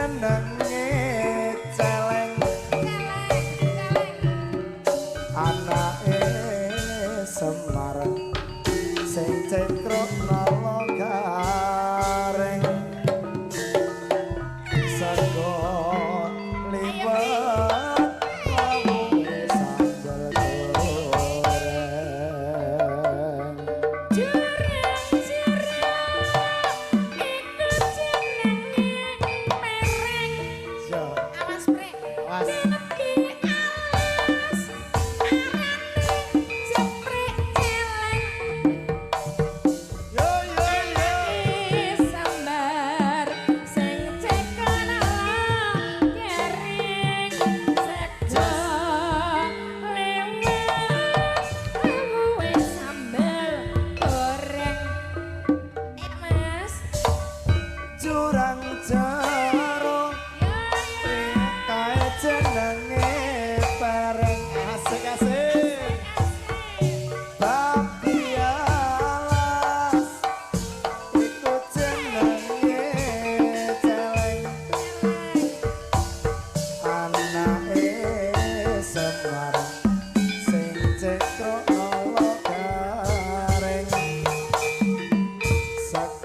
Jenenge celeng. Celeng, celeng. Anake Semar sing cekruk nala gareng sego liwet lawuhe sambel goreng. Jurang jero iku jenenge pereng. Yo. Awas, Prek. Awas. Nepi alas arane jeprik celeng. Yo yo yo. Sambar sing cekel garing sego liwet lawuhe sambel goreng. Eh, Mas. Jurang jero Ya ya. Kae jenenge pereng, asik asik. Babi alas iku jenenge celeng anake Semar sing cekruk.